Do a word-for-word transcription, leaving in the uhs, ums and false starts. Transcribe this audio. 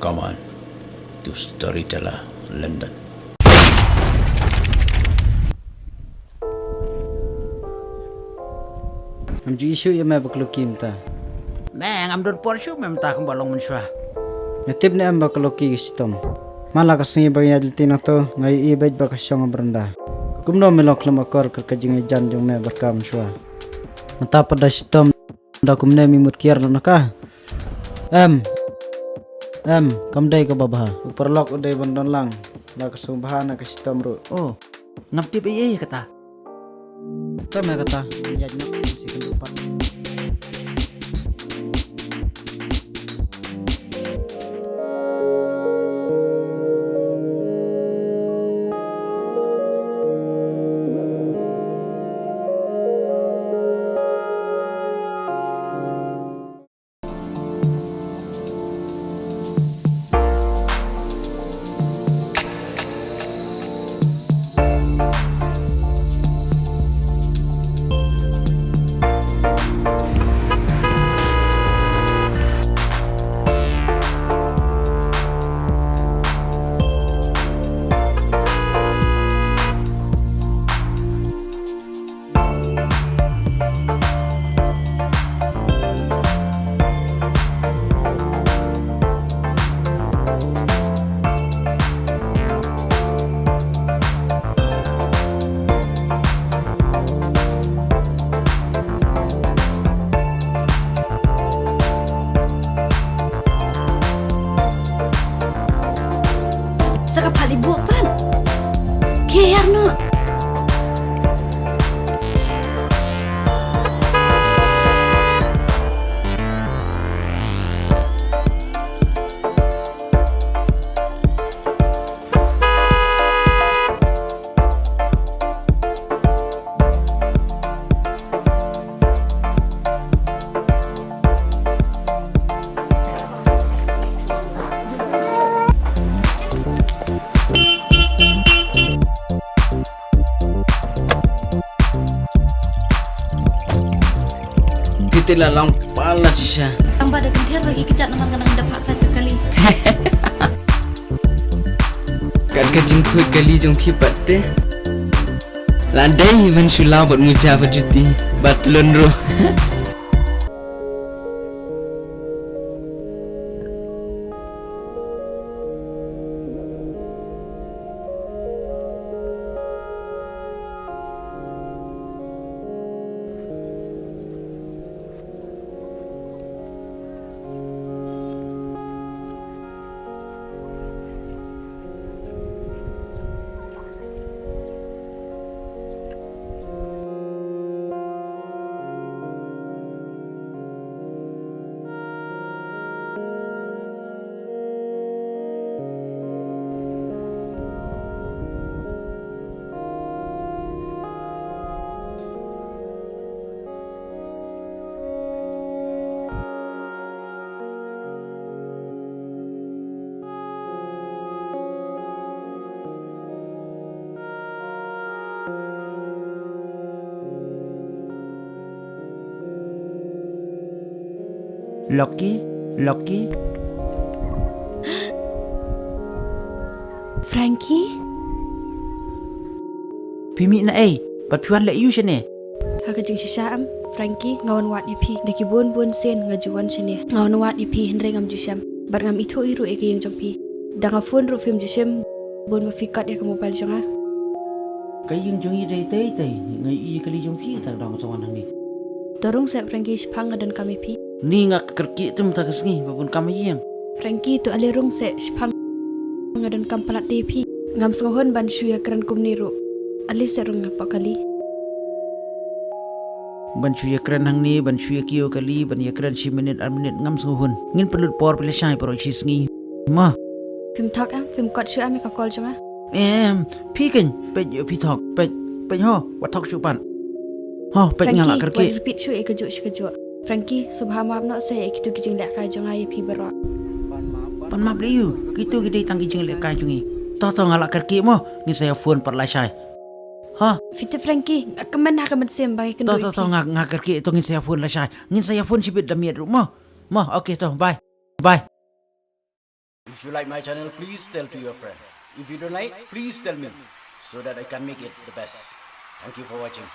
Come on to Storyteller London. Ngam ju ïohi shuh ïa me ba ka Lucky mynta. Me ngam don por shuh me mynta kumba long mynshuwa. Nga tip ne em ba ka Lucky ka shitom. Man la ka sngi ba nga ïaid lynti na to nga ïohi beit ba ka shong ha branda. Kumno me long khlem akor ka jingïajan jong me bad ka mynshuwa. Mynta pat da shitom. Da kumne mi mut kiar na ka. Em. Em, kam dei kaba bha. U paralok u dei ban don lang. La ka sngewbha na ka shitom ruh. Oh, ngam tip ei ei kata. Kam ei kata. Ïa jnok si kan dupat. Sa ka pali bok pan. Kiar no. Phi te la long palat shisha. Tang ba da kynthei ba ki kjat namar ka nang da phah sait ka kali. Kat ka jingkhuid kali jong phi pat te. La dei ban shu law bad muja bad juti bad tlun ruh. Lucky, Lucky. Frankie? Phi mih na ei, bad phi wan leh aïu shane? Ha ka jingshisha em, Frankie, nga wan wad ïa phi. Da ki bun bun sien nga ju wan shane. Nga wan wad ïa phi hynrei ngam ju shem. Bad ngam ithuh ei ruh ïa ka ïing jong phi. Da nga phone ruh phim ju shim. Bun ba phi kat ïa ka mobile jong nga. Ka ïing jong i dei tei tei, nga ïohi ïa ka kali jong phi, ta dang sa wan hangne. To rung seh Frankie, shaphang nga donkam ïa phi. Ni nga kyrkieh te mynta ka sngi ba bun kam ha ïing. Frankie, to ale rung seh, shaphang nga donkam palat te ïa phi. Ngam sngewhun ban shu ïakren kumne ruh. Ale seh rung hapoh kali. Ban shu ïakren hangne, ban shu ïakiew kali, ban ïakren shi minit ar minit ngam sngewhun. Ngin pynlut por phi lashai baroh shi sngi. Mo. Phim thok em, phim kot shuh em ïa ka call jong nga. Em, phi keiñ, peit ïoh phi thok, peit, peit ho, wat thok shuh pat. Ho, peit nga la kyrkieh. Wat repeat shuh ïa kajuh shi kajuh. Frankie, sngewbha map noh seh ïa kito ki jinglehkai jong nga ïa phi baroh. Pan map leh aïu, kito ki dei tang ki jinglehkai jong ngi. To to nga la kyrkieh mo, ngin sa ïa phone pat lashai. Ha? Phi te Frankie, nga kmen ha ka mynsiem ba ngi kynduh. To to to nga nga kyrkieh to ngin sa ïa phone lashai. Ngin sa ïa phone shibit da miet ruh mo. Mo, okay to, bye. Bye. If you like my channel, please tell to your friend. If you don't like, please tell me so that I can make it the best. Thank you for watching.